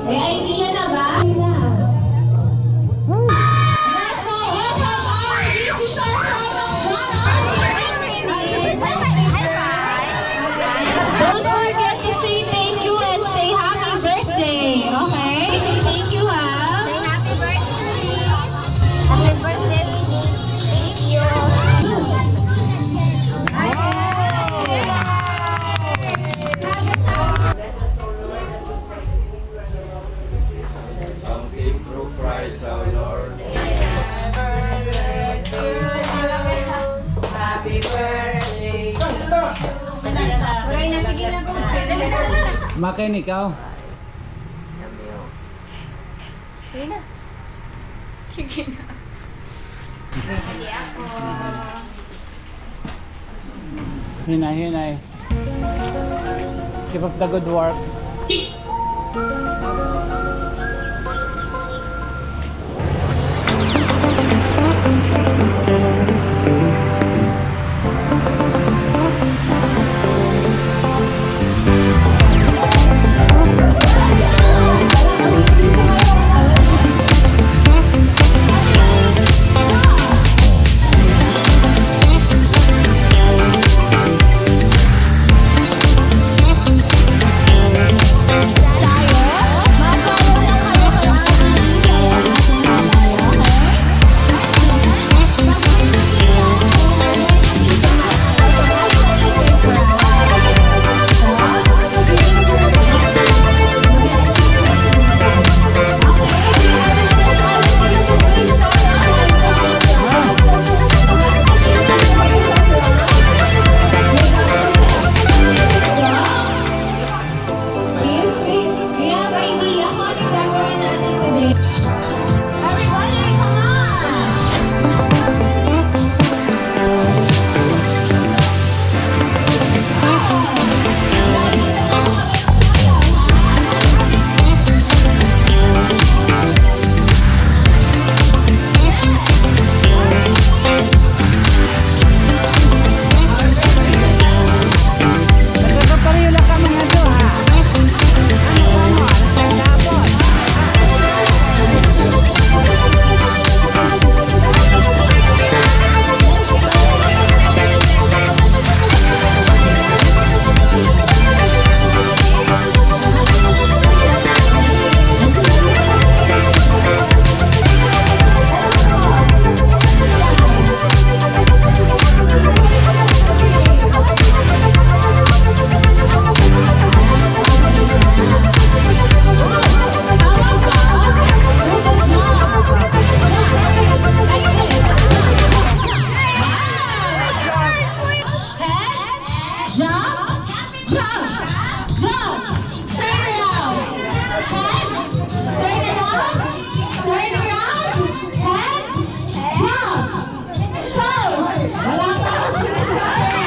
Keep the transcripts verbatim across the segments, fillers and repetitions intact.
May idea na ba? Let's all open our musician from Manila. Don't forget to say thank you and say happy birthday, okay? Say thank you, ha? Say happy birthday. Happy birthday, Mimi. Thank you. Ang theme through Christ our Lord. Happy birthday. Uray na, sige na, go. Makin ikaw. Sige na. Sige na. Hindi ako. Hinay, hinay. Keep up the good work. Everybody, come on! Nagkakapareho la kamo nga duha. Ano pa mo? Ano pa tapos? Head, jump, jump, jump. Turn around. Head, turn around, turn around, head, jump. Toes. Wala pa ako sinasabi.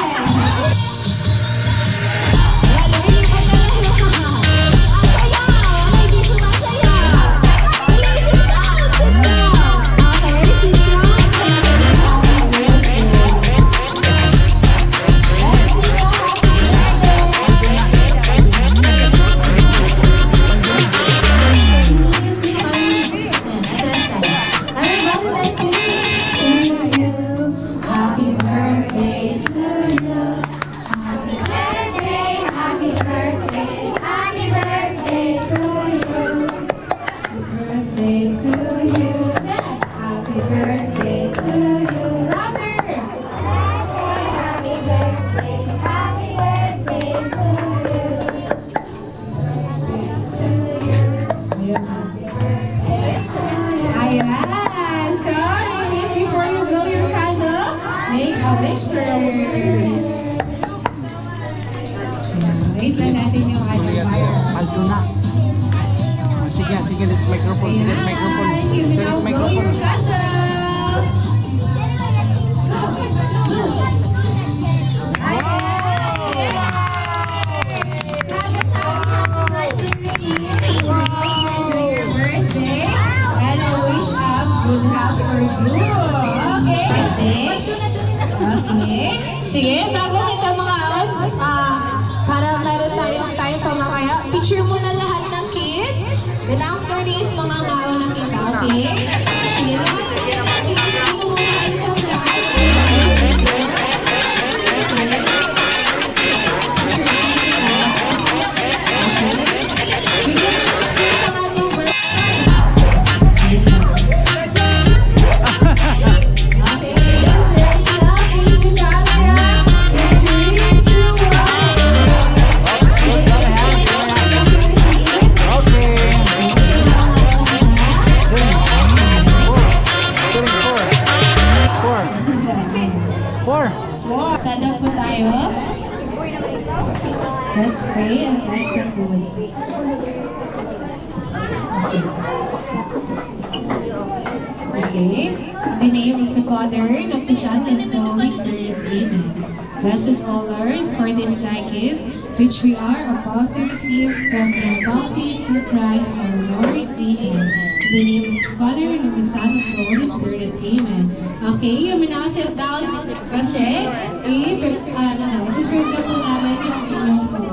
Wala, hindi pa talaga. Ang sayaw. Hindi sumasayaw. Please sit down, sit down. Okay, sit down. Everybody, let's sing. To you, happy birthday to you. Happy birthday, happy birthday, happy birthday to you. Happy birthday to you. Happy birthday to you. Louder. Happy birthday, happy birthday to you. Ayan. So, please, before you blow your candle, make a wish first. Ayan. Wait lang natin yung ano. Alto na. Sige, sige, let's microphone. Sige, microphone. Ayan. You may now blow your candle. Go. Go. Ayan. Happy birthday. And I wish a good health for you. Okay. Okay. Sige, bago kita mangaon, ah, Para meron tayong time pa mamaya. Picture muna lahat ng kids. Then after this, mangangaon na kita, okay? Sige, lahat ng kids, dito muna kayo sa front. Okay. Picture muna kita. Okay. Bigyan mo ng space ang ating Four. Stand up po tayo. Let's pray and bless the food. Okay. In the name of the Father, and of the Son, and of the Holy Spirit. Amen. Bless us, O Lord, for this thy gift, which we are about to receive from thy bounty through Christ our Lord. Amen. In the name of the Father, and of the Son, and of the Holy Spirit. Amen. Okay, you may now sit down kasi i-, ah, ano, isi-serve na po namin yung inyong food.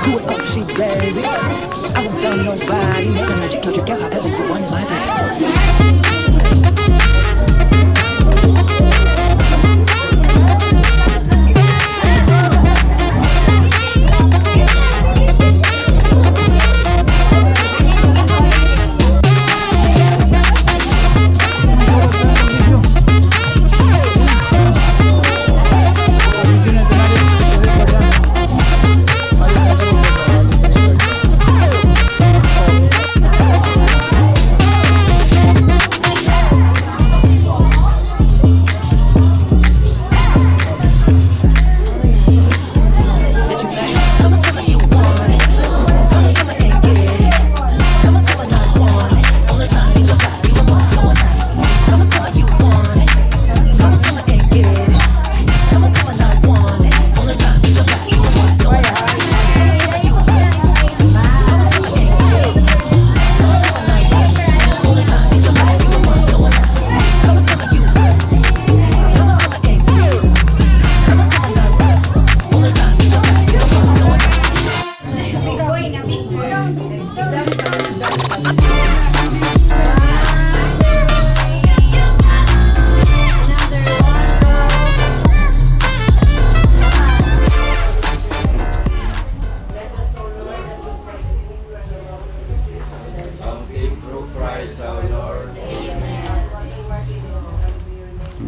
Do it up, she baby. I won't tell nobody. 내가 날 지켜줄게, however you want it, my baby.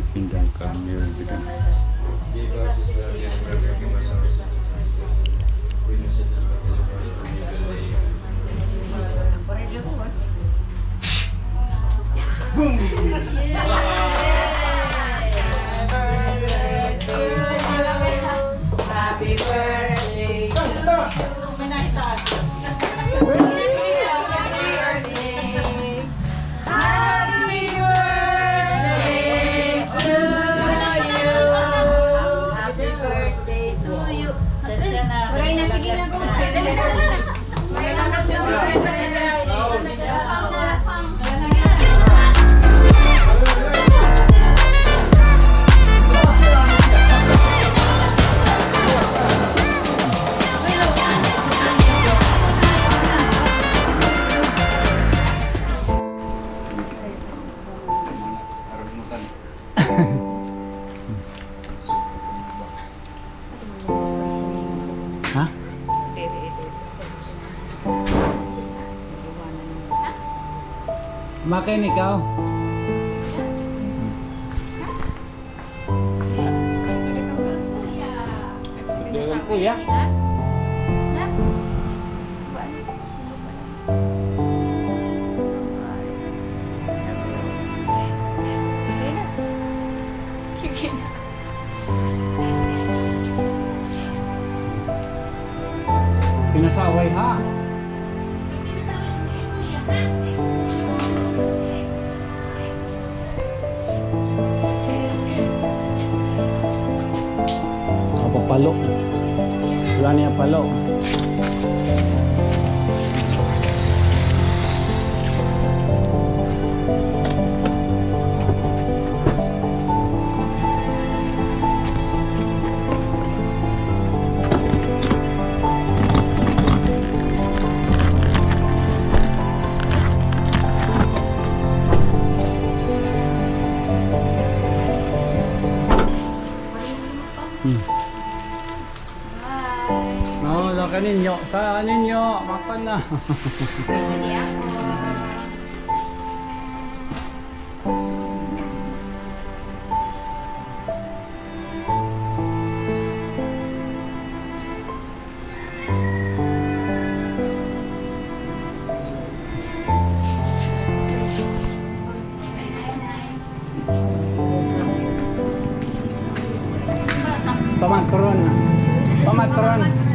Pindang kami, pindang. Happy birthday. Happy birthday to you. Happy birthday to you. Waray na, sige na, go. Ha? Makain ikaw? Ito lang, kuya. Sige na. Sige na. Pinasaway, ha? Papalo. Wala niya palo. Hmm. Hi. Oh, sa kaninyo, sa ninyo, mapan na. Hindi ako. Pamatron. Pamatron.